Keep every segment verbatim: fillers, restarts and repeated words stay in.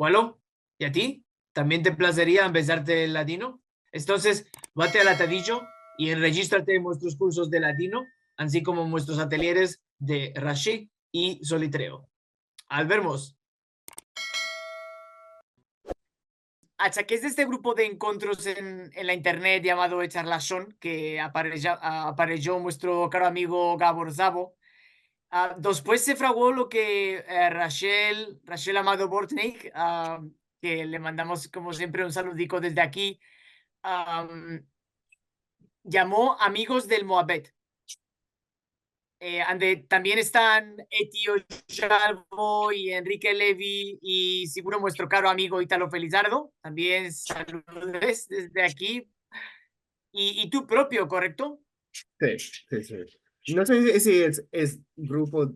Kualo? I a ti? Tambien te plazeria ambezarte el ladino? Entonses, vate al atadijo i enrejistrate en muestros kursos de ladino, ansi komo en muestros atelieres de Rashi i Solitreo. Al vermos! A traves de este grupo de enkontros en, en la internet yamado Echar Lashon, ke apareja-, a-, aparejo muestro karo amigo Gabor Szabo, a, despues se fraguo lo ke, e, Rachel, Rachel Amado Bortnick, a, ke le mandamos, komo siempre, un saludiko desde aki, am, yamo Amigos del Moabet. E, ande tambien estan Eti Ojalvo i Enrique Levy i seguro muestro karo amigo Italo Felizardo. Tambien saludes desde aki. I, i tu propio, korekto? Si, si, si. No se si es, es grupo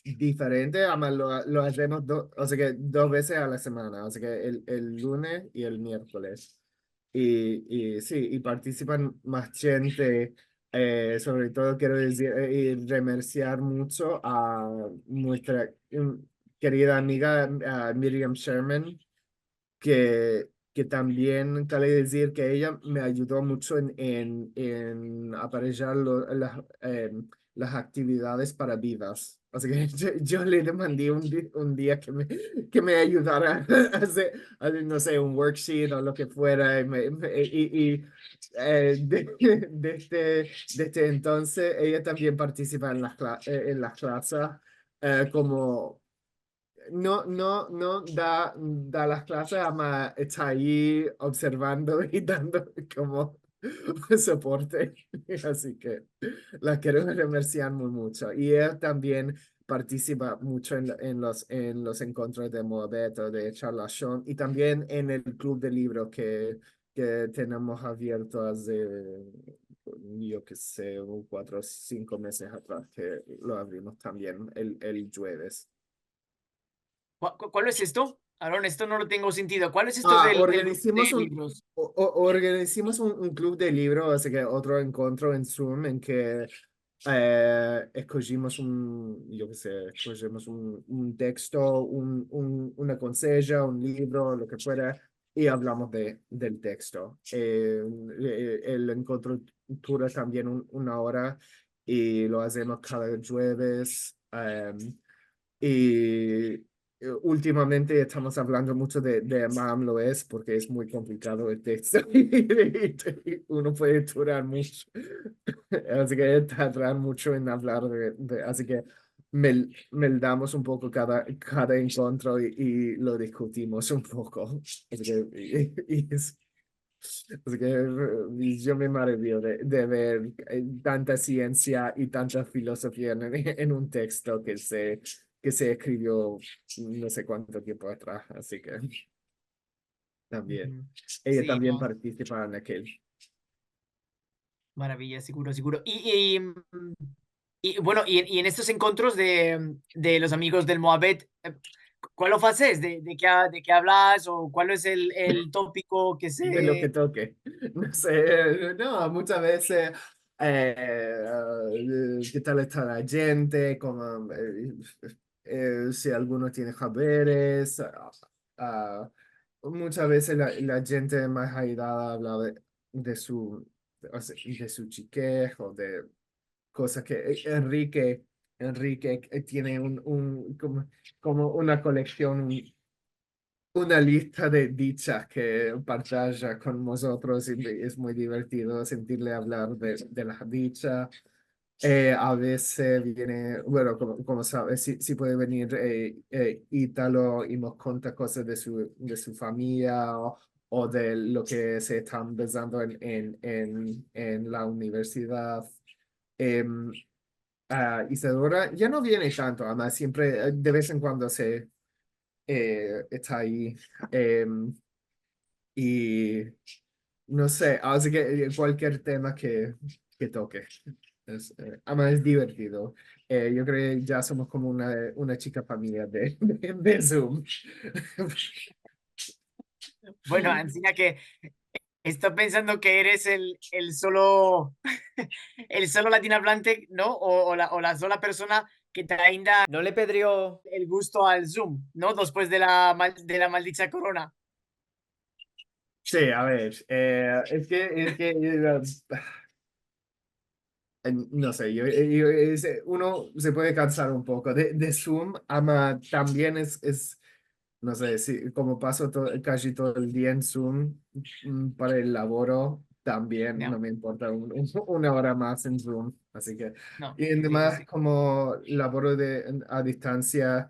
diferente, ama lo, lo azemos do-, o sea ke dos vezes a la semana, o sea ke el, el lunes i el mierkoles. I, i si, i partisipan mas djente, e, sovre todo kero dizir, e, i remersiar muncho a muestra, mm, kerida amiga, a Miriam Sherman, ke, ke tambien kale dizir ke eya me ayudo muncho en, en, en aparejar lo, las, em, las aktividades para vidas. Asi ke yo, yo le demandi un di-, un dia ke me, ke me ayudara a azer, a, no se, un worksheet o lo ke fuera, i me, me, i, i, e, de-, desde, desde entonses eya tambien partisipa en las kla-, e, en las klasas, e, komo no, no, no da, da las klases, ama esta ayi observando i dando komo soporte. Asi ke la kero remersiar muy muncho. I eya tambien partisipa muncho en, en los, en los enkontros de Moabet o de Echar Lashon, i tambien en el klub de livros ke, ke tenemos avierto aze, yo ke se, un kuatro o sinko mezes atras ke lo avrimos tambien el, el djueves. Kua-, ku-, kualo es esto? Aaron, esto no lo tengo sentido. Kualo es esto del, del grupo de livros? A, organizimos un, o, o, organizimos un, un klub de livros, asi ke otro enkontro en Zoom en ke, e, eskojimos un, yo ke se, eskojimos un, un teksto, un, un, una konseja, un livro, lo ke fuera, i avlamos de, del teksto. E, e, el enkontro dura tambien un, una ora i lo azemos kada djueves. Em, i, e, ultimamente estamos avlando muncho de, de Maam Loez porke es muy komplikado el teksto. Uno puede durar muncho. Asi ke tardar muncho en avlar de, de, asi ke mel-, meldamos un poko kada, kada enkontro i, i lo diskutimos un poko. Asi ke, i, i es, asi ke, e, yo me maraviyo de, de ver, e, tanta siensia i tanta filozofia en, en un teksto ke se, ke se eskrivio no se kuanto tiempo atras, asi ke tambien. Eya tambien partisipa en akel. Maraviya, seguro, seguro. I, i, mm, i, bueno, i en, i en estos enkontros de, de los amigos del Moabet, e, kualo azesh? De, de ke a-, de ke avlash? O kualo es el, el topiko ke se... De lo ke toke. No se, no, munchas vezes, e, e, ke tal esta la djente, komo, e, e, si alguno tiene haberes, a, a, munchas vezes la, la djente mas aidada avla de, de su, o sea, de su chikez o de kozas ke, e, Enrique, Enrique, e, tiene un, un, komo, komo una koleksion, un, una lista de dichas ke partaja kon mozotros i es muy divertido sentirle avlar de, de las dichas. E, avezes viene, bueno, komo, komo saves, si, si puede venir, e, e, Italo i mos konta kozas de su, de su famiya o, o de lo ke se esta ambezando en, en, en, en la universidad. Em, a, Isadora ya no viene tanto, ama siempre, e, de vez en kuando se, e, esta ayi. Em, i no se, asi ke, e, kualkier tema ke, ke toke. Es, e, ama es divertido. E, yo kreo ke ya somos komo una, una chika famiya de, de, de Zoom. Bueno, ansina ke esto pensando ke eres el, el solo, el solo latinoavlante, no? O, o la, o la sola persona ke ainda no le pedrio el gusto al Zoom, no? Despues de la mal-, de la maldicha korona. Si, a ver, eh, es ke, es ke, eh, eh, no se, yo, eh, yo, es, eh, uno se puede kansar un poko de, de Zoom, ama tambien es, es, no se, si, komo paso to-, kaji todo el dia en Zoom, mm, para el lavoro, tambien no me importa un, un, una ora mas en Zoom, asi ke, no, i ademas, si, si, komo lavoro de, a distansia,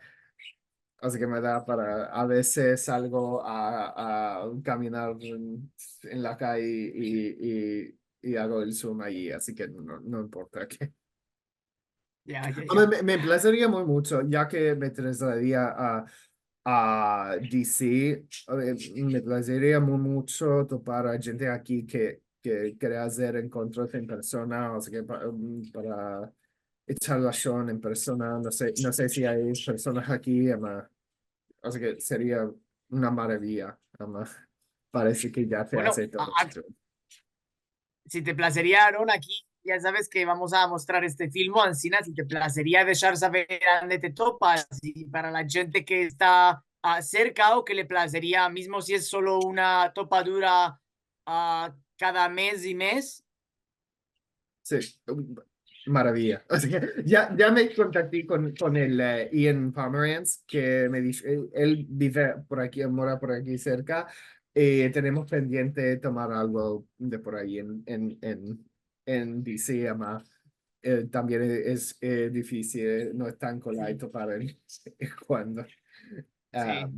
asi ke me da para, a vezes salgo a, a kaminar en, en la kaye i, i, i ago el Zoom ayi, asi ke no, no importa ke. Ya, ya, ya. Me, me plazeria muy mucho, ya ke me trasladi a, a D C, eh, me plazeria muy mucho topar a djente aki ke, ke kere azer enkontros en persona, o sea ke pa-, mm, para echar lashon en persona, no se, no se si ay personas aki, ama, o sea ke seria una maraviya, ama, parese ke ya se aze todo esto. Si te plazeria, Aaron, aki ya saves ke vamos a mostrar este filmo, ansina, si te plazeria deshar saver ande te topas, i para la djente ke esta, ah, serka o ke le plazeria, mizmo si es solo una topadura, ah, kada mez i mez. Si, maraviya. O sea ke ya, ya me kontakti kon, kon el, eh, Ian Pomeranz, ke me disho, el, el bive por aki, mora por aki serka, i tenemos pendiente tomar algo de por ayi en, en, en, en D C, ama, eh, tambien es, eh, difisil, no es tan kolay topar en, en kuando. Si. Ah,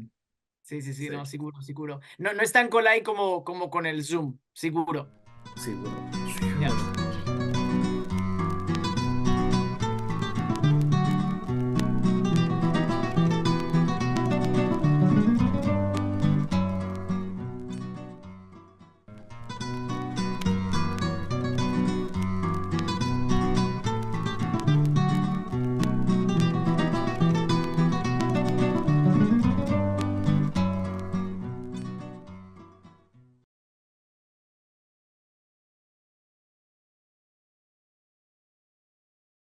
si, si, si, no, siguro, siguro. No, no es tan kolay komo, komo kon el Zoom, siguro. Siguro. Ya.